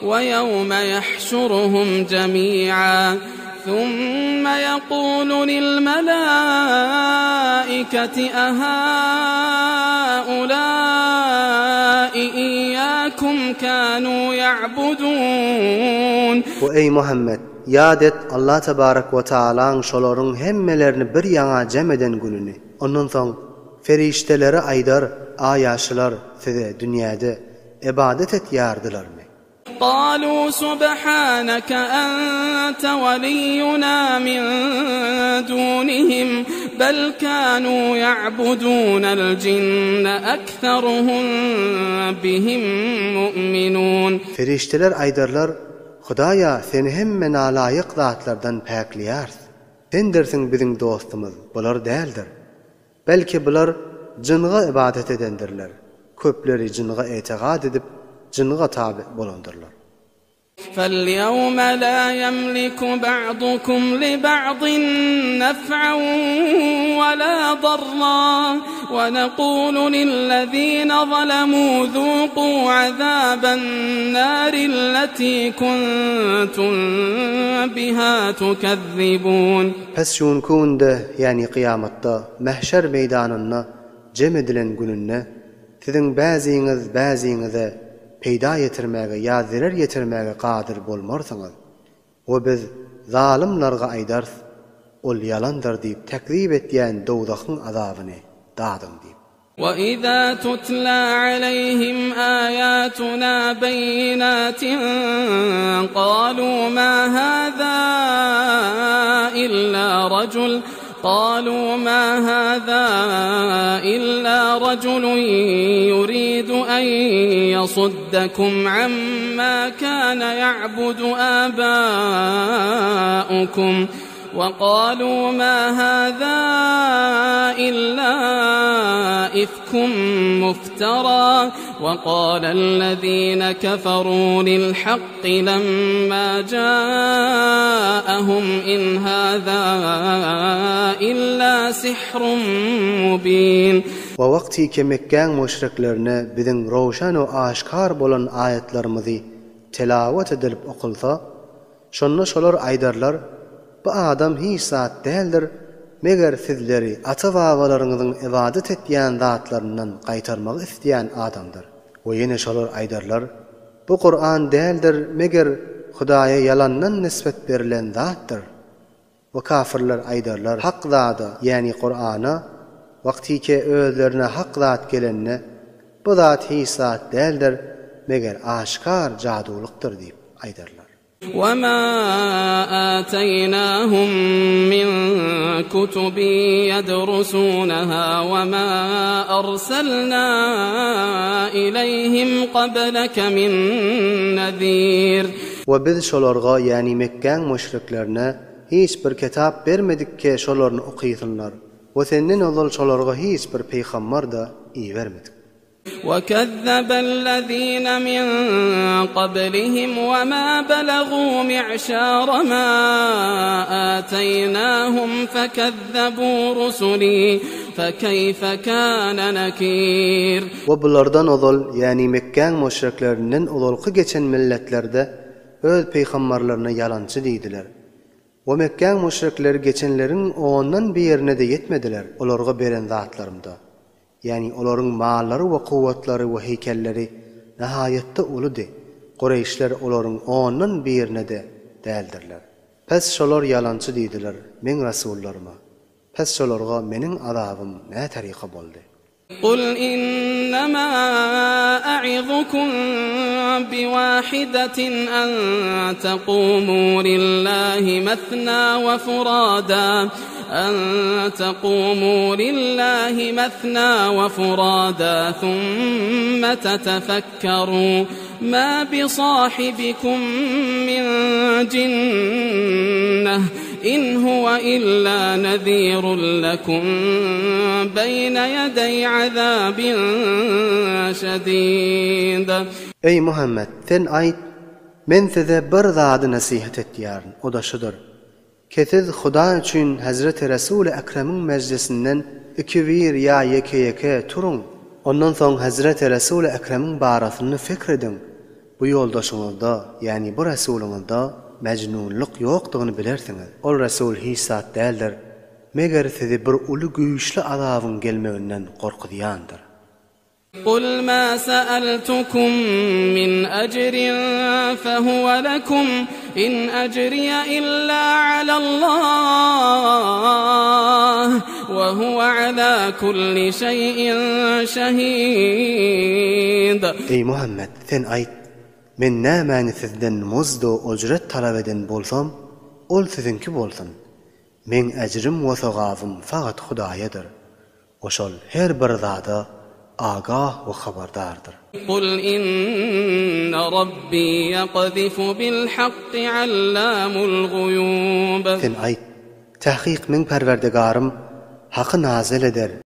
وَيَوْمَ يَحْشُرُهُمْ جَمِيعًا ثُمَّ يَقُولُ لِلْمَلَائِكَةِ أَهَٰؤُلَاءِ إِيَّاكُمْ كَانُوا يَعْبُدُونَ. We eý Muhammet, ýat et Allah tebarek we taalaň şolaryň hemmelerini bir ýaňa jem eden gününi. Ondan soň, perişdelere aýdar, Aýaşylar size dünýäde ybadat etýärdilermi? Galu subhaneke ente weliýuna min dunihim bel kanu ýa'budunel jinne ekseruhum bihim mu'minun. Perişdeler aýdarlar, Hudaýa seni hemme nalaýyk zatlardan päkleýäris. Sendirsiň biziň dostumyz, bular däldir. Belki bular jynga ybadat edendirler, köpleri jynga etigat edip, jynga taby bolandyrlar. Fal-ýewme la ýemliku ba'dukum li-ba'din nef'an we la darra we nekulu lillezine zalemû zûkû azâben-nârilletî kuntum bihâ tukezzibûn. Pes şu günki günde, ýagny kyýamatda, mähşer meýdanynda jem edilen gününde siziň bäziňiz bäziňize peýda ýetirmäge ýa zerer ýetirmäge gadyr bolmarsyňyz. We biz zalymlarga aýdarys, Ol ýalandyr diýip tekzip etýän dowzahyň azabyny dadyň diýip. وَإِذَا تُتْلَىٰ عَلَيْهِمْ آيَاتُنَا بَيِّنَاتٍ قَالُوا مَا هَٰذَا إِلَّا رَجُلٌ قَالُوا مَا هَٰذَا إِلَّا رَجُلٌ يُرِيدُ أَن يَصُدَّكُمْ عَمَّا كَانَ يَعْبُدُ آبَاؤُكُمْ وَقَالُوا مَا هَٰذَا إِلَّا إِفْكٌ مُّفْتَرًى وَقَالَ الَّذِينَ كَفَرُوا لِلْحَقِّ لَمَّا جَاءَهُمْ إِنْ هَٰذَا إِلَّا سِحْرٌ مُّبِينٌ. We wagtyky Mekgäň müşriklerine biziň röwşen we aşgär bolan aýatlarymyzy telawat edilip okulsa, Şonda şolar aýdarlar, Bu adam hiç zat däldir, meger sizleri ata-babalaryňyzyň ybadat etýän zatlaryndan gaýtarmagy isleýän adamdyr. We ýene şolar aýdarlar, Bu Kuran däldir, meger Hudaýa ýalandan nisbet berilen zatdyr. We kafirler aýdarlar, Hak zada, ýäni Kurana, wagtyke özlerine hak zat gelende, Bu zat hiç zat däldir, meger aşgär jadulykdyr diýip aýdarlar. وَمَا آتَيْنَاهُم مِّن كُتُبٍ يَدْرُسُونَهَا وَمَا أَرْسَلْنَا إِلَيْهِمْ قَبْلَكَ مِن نَّذِيرٍ. We biz şolarga, ýäni Mekgäň müşriklerine, hiç bir kitap bermedik ke şolaryny okysynlar we senden ozal şolarga hiç bir pygambar-da ibermedik. وَكَذَّبَ الَّذِينَ مِن قَبْلِهِمْ وَمَا بَلَغُوا مِعْشَارَ مَا آتَيْنَاهُمْ فَكَذَّبُوا رُسُلِي فَكَيْفَ كَانَ نَكِيرِ. We bulardan ozal, ýäni Mekgäň müşriklerinden ozalky geçen milletler-de öz pygambarlaryna ýalançy diýdiler. We Mekgäň müşrikleri geçenleriň ondan birine-de ýetmediler olarga beren zatlarymda. Ýagny olaryň mallary we kuwwatlary we heýkelleri nahaýatda uludy, kureýşler olaryň ondan birine-de däldirler. Pes şolar ýalançy diýdiler meň rasullaryma. Pes şolarga meniň azabym nä taryka boldy? Kul innema a'izukum biwahidatin an takumu lillahi mesna we furada. An takumu lillahi mesna we furada thumma tetefekkeru ma bisahibikum min jinneh in huwe illa nezirun lekum beyne yedey azabin şedid. Eý, Muhammet, sen aýt, Men size bir zady nesihat etýärin, o-da şudur, Ke siz Hudaý üçin Hezreti Resuly Ekremiň mejlisinden ikibir ýa ýeke-ýeke turuň, ondan soň Hezreti Resuly Ekremiň barasynda fikr ediň. Bu ýoldaşyňyzda, ýagny bu resulyňyzda mejnunlyk ýokdugyny bilersiňiz. Ol resul hiç zat däldir, meger sizi bir uly güýçli azabyň gelmeginden gorkuzýandyr. Kul ma sa'altukum min ejrin fehuwe lekum, in ejriye illa alallah, we huwe ala kulli şeý'in şehid. Eý Muhammet! Sen aýt, Men nämäni sizden muzd-u ujret talap eden bolsam, ol siziňki bolsun. Meň ejrim we sogabym fakat Hudaýadyr. We şol her bir zada agah we habardardyr. Kul inne Rabbi ýakzifu bil hakki allamul guýub. Sen aýt, Takyk meň Perwerdigarym haky nazyl eder.